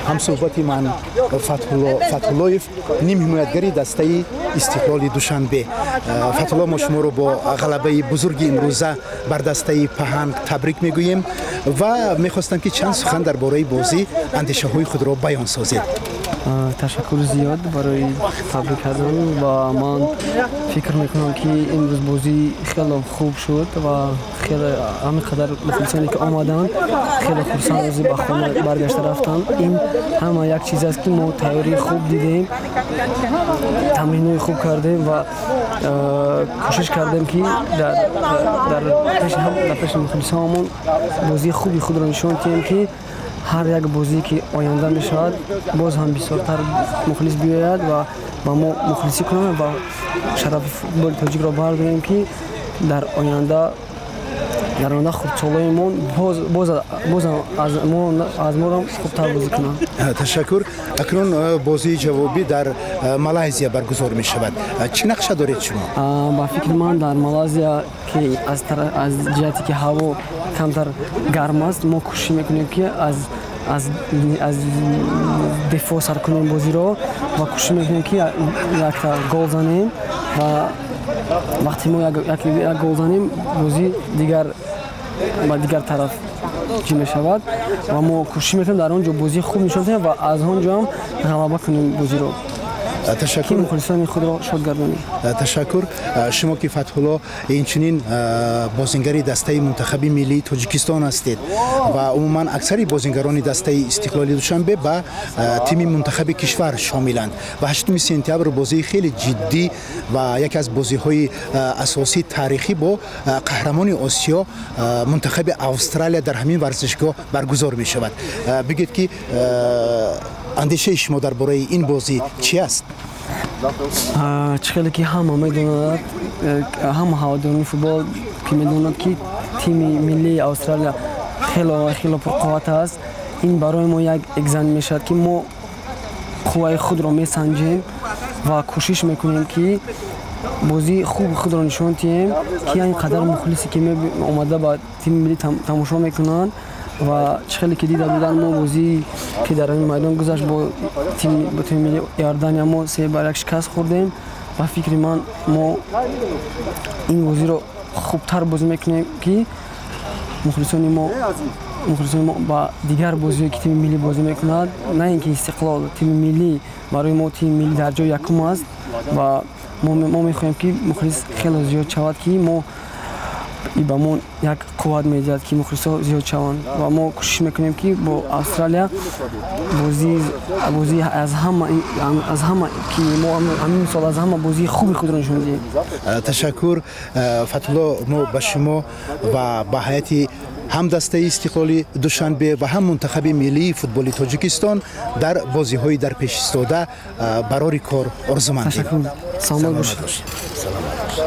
Ҳамсӯҳбати ман Фатҳулло Фатҳуллоев, нимҳимоятгари дастаи Истиқлоли Душанбе. Фатҳулло, мо шуморо бо ғалабаи бузурги имрӯза бар дастаи Паҳанг табрик мегӯем ва мехостам, ки чанд сухан дар бораи бозӣ андешаҳои худро баён созед. Ташаккур зиёд барои табрик кардан ва ман фикр мекунам, ки имрӯз бозӣ хеле хуб шуд ва хеле ҳамин қадар мухлисоне, ки омаданд, хеле хурсанд рӯзи ба хона баргашта рафтанд. Ин ҳама як чиз аст, ки мо тайёрии хуб дидем, тамринҳои хуб кардем ва кӯшиш кардем, ки дар пеши мухлисонамон бозии хуби худро нишон диҳем, ки ҳар як бозие, ки оянда мешавад, боз ҳам бисёртар мухлис биёяд ва ба мо мухлисӣ кунанд ва шарафи футболи тоҷикро бардорем, ки дар оянда хурдсолоимон боз аз моро хубтар бозӣ кунанд. Ташаккур. Акнун бозии ҷавобӣ дар Малайзия баргузор мешавад. Чӣ нақша доред шумо? Ба фикри ман, дар Малайзия, ки аз ҷиҳате ки ҳаво камтар гарм аст, мо кӯшиш мекунем, ки аз дифоъ сар кунем бозиро ва кӯшиш мекунем, ки якта гол занем ва вақте мо як гол занем, бозӣ дигар ба дигар тараф чӣ мешавад ва мо кӯшиш мекунем дар он ҷо бозии хуб нишон диҳем ва аз он ҷо ҳам ғалаба кунем бозиро. Ташаккур. Мухлисони худро шод гардонем. Ташаккур. Шумо ки, Фатҳулло, инчунин бозингари дастаи мунтахаби миллии Тоҷикистон ҳастед ва умуман аксари бозингарони дастаи Истиқлоли Душанбе ба тими мунтахаби кишвар шомиланд ва 8 сентябр бозии хеле ҷиддӣ ва яке аз бозиҳои асосии таърихӣ бо қаҳрамони Осиё, мунтахаби Австралия, дар ҳамин варзишгоҳ баргузор мешавад. Бигӯед, ки андешаи шумо дар бораи ин бозӣ чӣ аст? Чӣ хеле ки ҳама медонад, ҳама ҳаводорони футбол ки медонад, ки тими миллии Австралия хело ва хело пурқувват аст. Ин барои мо як экзамен мешавад, ки мо қувваи худро месанҷем ва кӯшиш мекунем, ки бозии хуби худро нишон диҳем, ки ин қадар мухлисе, ки омада ба тими миллӣ тамошо мекунанд. Ва чӣ хеле ки дида буданд, мо бозии, ки дар ин майдон гузашт бо тими милли Иордания, мо 3-1 шикаст хӯрдем. Ба фикри ман, мо ин бозиро хубтар бозӣ мекунем, ки мухлисони мо ба дигар бозиҳое, ки тими миллӣ бозӣ мекунад, на ин ки Истиқлол, тими миллӣ, барои мо тими миллӣ дар ҷои якум аст ва мо мехоҳем, ки мухлис хеле зиёд шавад, ки мо ба мо як қувват медиҳад, ки мухлисо зиёд шаванд. Ва мо кӯшиш мекунем, ки бо Австралия бозии аз ҳама, ки мо ҳамин сол аз ҳама бозии хуби худро нишон диҳем. Ташаккур, Фатҳулло. Мо ба шумо ва ба ҳайати ҳам дастаи Истиқлоли Душанбе ва ҳам мунтахаби миллии футболи Тоҷикистон дар бозиҳои дар пеш истода барори кор орзумандем. Саломат бошед.